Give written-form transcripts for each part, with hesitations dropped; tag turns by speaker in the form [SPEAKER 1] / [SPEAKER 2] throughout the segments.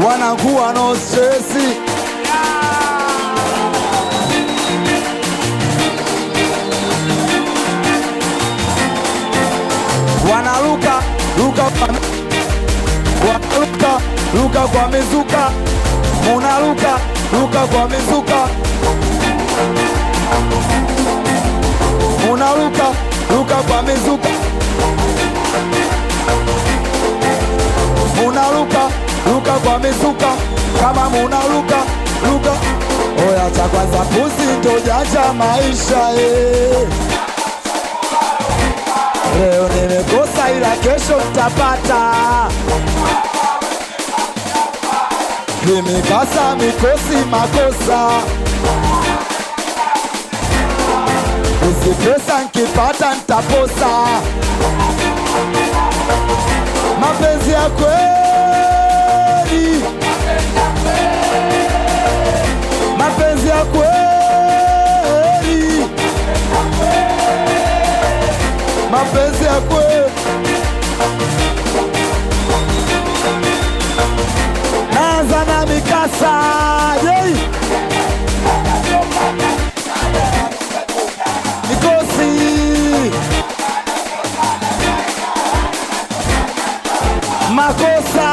[SPEAKER 1] Wanakuwa no stress. Wanaruka ruka wanaruka ruka kwa mizuka, munaruka ruka kwa mizuka, munaruka ruka kwa mizuka, munaruka ruka kwa mizuka, kama munaruka ruka. Oya, cha kwanza pusi ndo janja maisha eh. Leo nimekosa ila kesho nitapata. Nimekasa mikosi makosa, hizi pesa nkipata ntaposa. Mapenzi ya kweli, mapenzi ya kweli, mapenzi ya kweli. Naanza na mikasa yei, mikosi makosa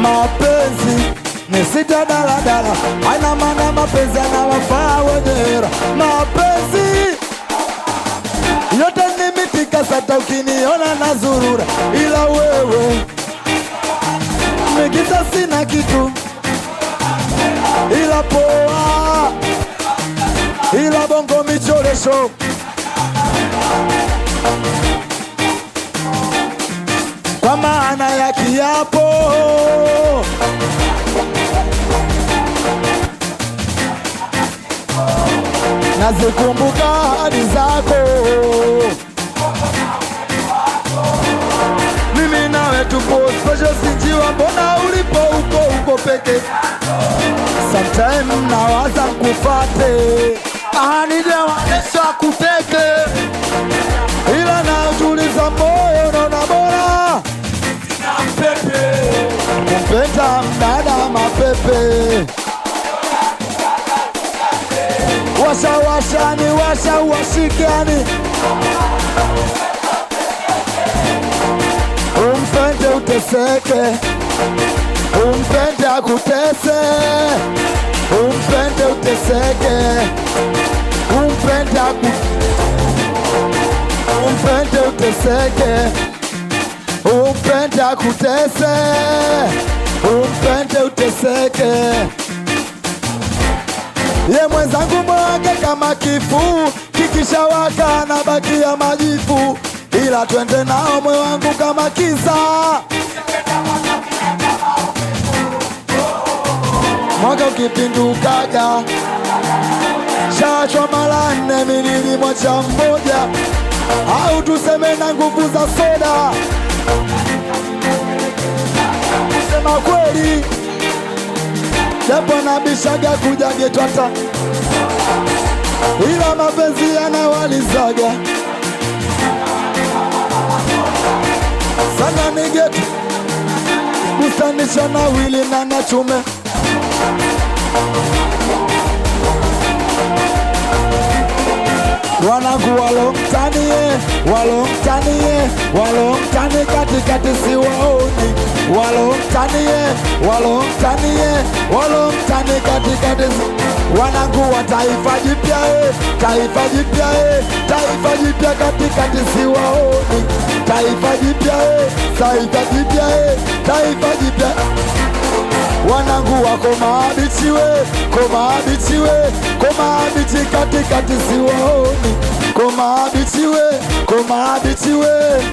[SPEAKER 1] mapenzi ni sita daladala, haina maana mapenzi yanawafaa wenye hera. Mapenzi yote ni mitikasa, hata ukiniona na zurura, ila wewe mikisa sina kitu, ila poa, ila bongo michoresho kwa maana ya kiapo. Nazikumbuka ahadi zako, mimi nawe tupo special, sinjiwa, mbona ulipo uko uko peke? Sometime nawaza nkufate,
[SPEAKER 2] Nijawanesha kuteke
[SPEAKER 1] ila nautuliza moyo, naona bora
[SPEAKER 2] pepe
[SPEAKER 1] kumpenda mdada mapepe. Washa washani washa washikani, umpende uteseke, umpende akutese, umpende uteseke, umpende aku, umpende uteseke, umpende akutese, umpende uteseke. Ye mwenzangu mwake kama kifuu kikishawaka na baki ya majifu, ila twende nao mwe wangu kama kiza. Mwaka ukipindukaga shachwa mara nne, mimi nilimwacha mmoja, au tuseme na nguvu za soda. Kusema kweli, japo nabishaga kuja getwata, ila mapenzi yanawalizaga sana ni getu kusanisha na wili na nachume wanangu walomtanie walomtanie walomtani katikati siwaoni walomtanie walomtanie walomtani katikati wanangu wa taifa jipya eh, taifa jipya eh, taifa jipya katikati siwaoni taifa jipya eh, taifa jipya eh, taifa jipya wanangu wako maabichi we komabichi we komabichi katikati siwaoni komabichi we komabichi we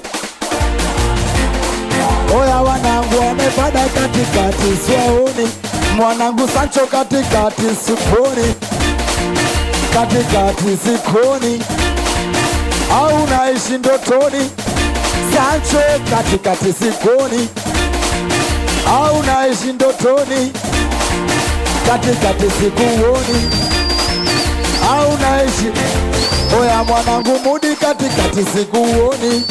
[SPEAKER 1] oya wanangu wamepanda katikati siwaoni mwanangu Sancho katikati sikoni katikati sikoni au naishi ndotoni Sancho katikati sikoni au naishi ndotoni katikati sikuoni au naishi Oya mwanangu mudi katikati sikuoni,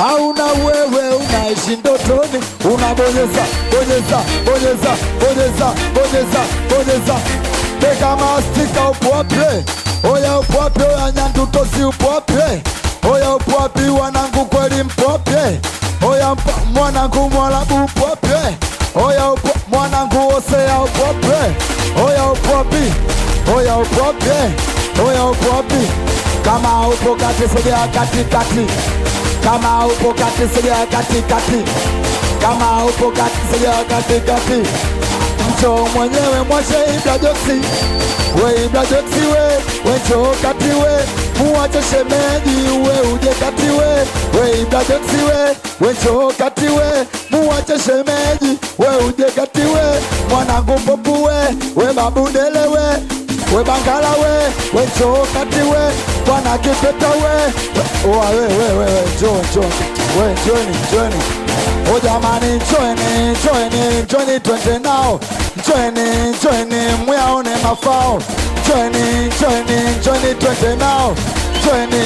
[SPEAKER 1] au na wewe unaishi ndotoni, unabonyeza bonyeza bonyeza bonyeza bonyeza bonyeza teka mastika upwape. Oya upwape, oya nyandutosi upwape. Oya upwapi wanangu kweli mpwape. Oya mwanangu mwalabu upwape. Oya mwanangu osea upwape. Oya upwapi, oya upwape, oya upwapi. Kama upo kati sogea katikati. Kama upo kati sogea katikati. Kama upo kati sogea katikati. Mcho mwenyewe mwache Ibra Joksi. We Ibra Joksi we, we njoo kati we. Muache shemeji we uje kati we. We Ibra Joksi we, we njoo kati we. Muache shemeji we uje kati we. Mwanangu popu we, we babu dele we. We bangala we, we njoo kati we. Bwana kipeta we. Oa we we we we, njoo njoo. We njooni njooni. O jamani njooni njooni njooni twende nao. Njooni njooni mwaone mafao. Njooni njooni njooni twende nao. Njooni.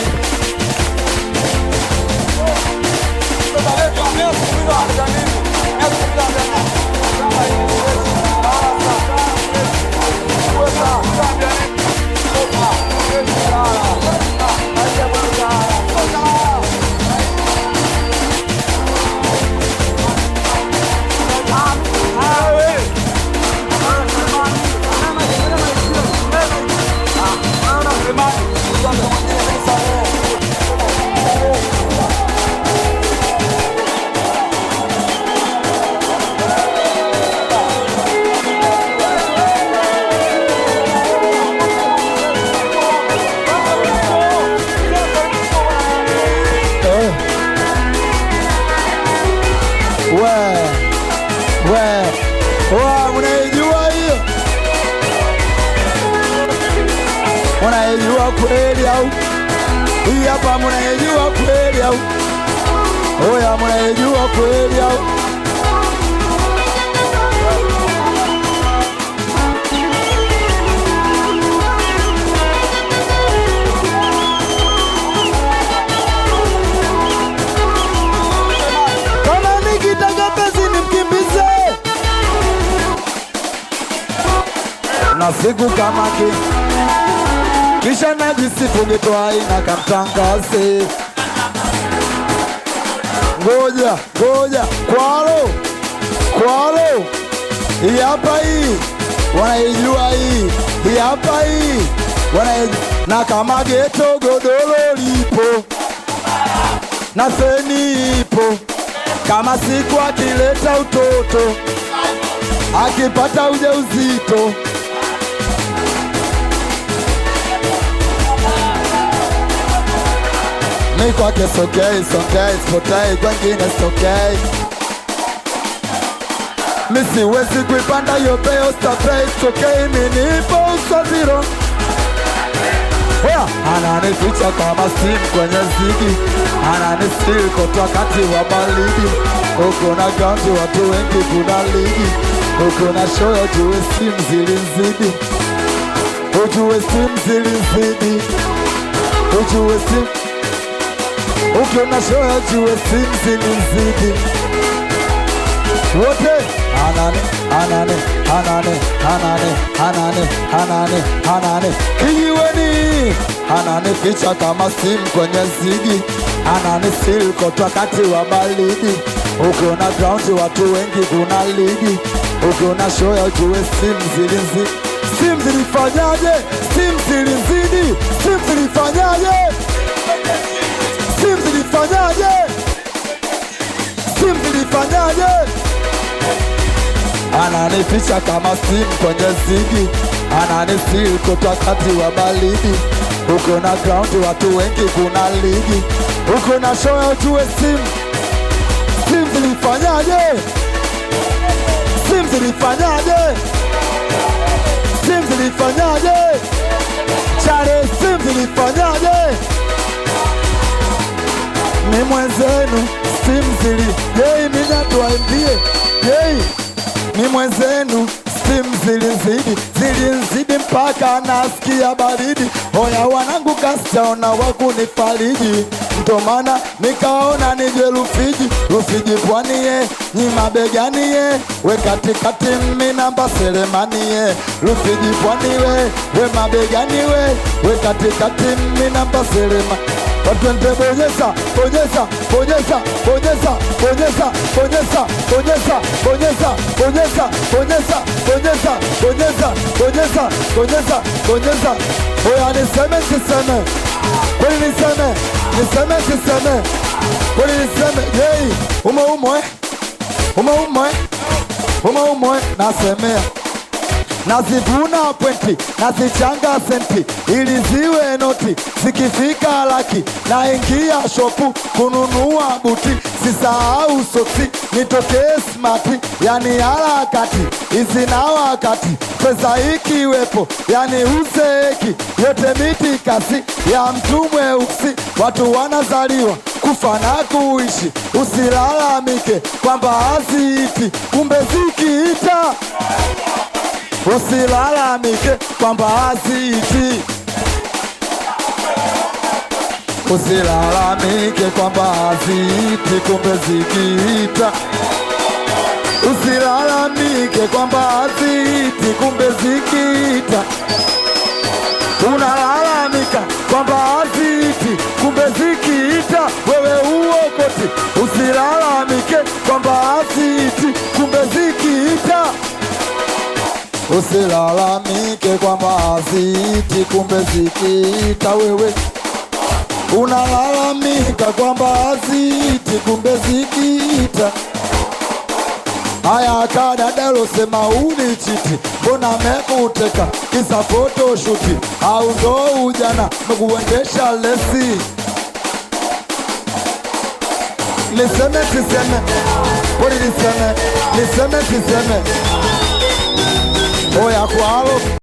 [SPEAKER 1] Mnaijua hiyo? Mnaijua kweli au? Hii hapa mnaijua kweli au? Oya mnaijua kweli au? Kama nikitaka penzi nimkimbize. Na siku kama kisha najisifu getoa ina kamtangaze. Ngoja, ngoja, kwalo, kwalo. Hii hapa hii, wanaijua hii. Hii hapa hii, wanaijua. Na kama geto godoro lipo, na feni ipo. Kama siku akileta utoto, akipata ujauzito. Mi kwake sokei, sokei, sipotei, kwengine sokei. Mi siwezi kuipanda hiyo bei, stapei, sokei, mi nipo usaziro. Ananificha kama simu kwenye zigi, ananisiri kote wakati wa baridi. Uko na ganji watu wengi kuna ligi, uko na show ujue simu zilizidi, ujue simu zilizidi, ujue simu. Ukiona show ujue simu zilizidi. Wote anane anane anane anane anane anane anane kijiweni. Ananificha kama simu kwenye zigi, ananisiri kote wakati wa baridi. Ukiona ground watu wengi kuna ligi, ukiona show ujue simu zilizidi. Simu zilifanyaje? Simu zilizidi. Simu zilifanyaje? Simu zilifanyaje? Simu zilifanyaje? Ananificha kama simu kwenye zigi, ananisiri kote wakati wa baridi. Ukiona ground watu wengi kuna ligi, ukiona show ujue simu. Simu zilifanyaje? Simu zilifanyaje? Simu zilifanyaje? Chale simu zilifanyaje? Mi mwenzenu simu zili, yei mina tuwaimbie, yei. Mi mwenzenu Stimu zilizidi, zilizidi mpaka nasikia baridi. Oya wanangu, kasichaona wakunifariji, ndo maana nikaona nije Rufiji. Rufiji pwani ye, nyima begani ye, we katikati mi namba Selemani ye. Rufiji pwani we, we mabegani we, we katikati mi namba Selemani. Watwende bonyeza, bonyeza, bonyeza, bonyeza, bonyeza, bonyeza, bonyeza, bonyeza, bonyeza, bonyeza, bonyeza, bonyeza, bonyeza, bonyeza, bonyeza. Oya niseme siseme, kweli niseme, niseme siseme, kweli niseme, yei, umo umo umo umo umo umo nasemea nazivuna pointi, nazichanga senti ili ziwe noti, zikifika laki naingia shopu kununua buti, sisahau soksi nitokee smati, yani harakati hizi na wakati pesa ikiwepo, yani uzeeki yote miti kasi ya mtu mweusi, watu wanazaliwa kufa na kuishi, usilalamike kwamba haziiti, kumbe zikiita usilalamike kwamba haziiti, usilalamike kwamba haziiti, kumbe zikiita. Usilalamike kwamba haziiti, kumbe zikiita. Unalalamika kwamba haziiti, kumbe zikiita wewe uokoti. Usilalamike kwamba haziiti, kumbe zikiita. Usilalamike kwamba haziiti, kumbe zikiita wewe. Unalalamika kwamba haziiti, kumbe zikiita. Haya kadada losema unichiti, mbona mekuteka kisa photoshoot? Au ndo ujana mekuendesha lesi? Niseme siseme, kweli niseme, niseme siseme, oya kwalo.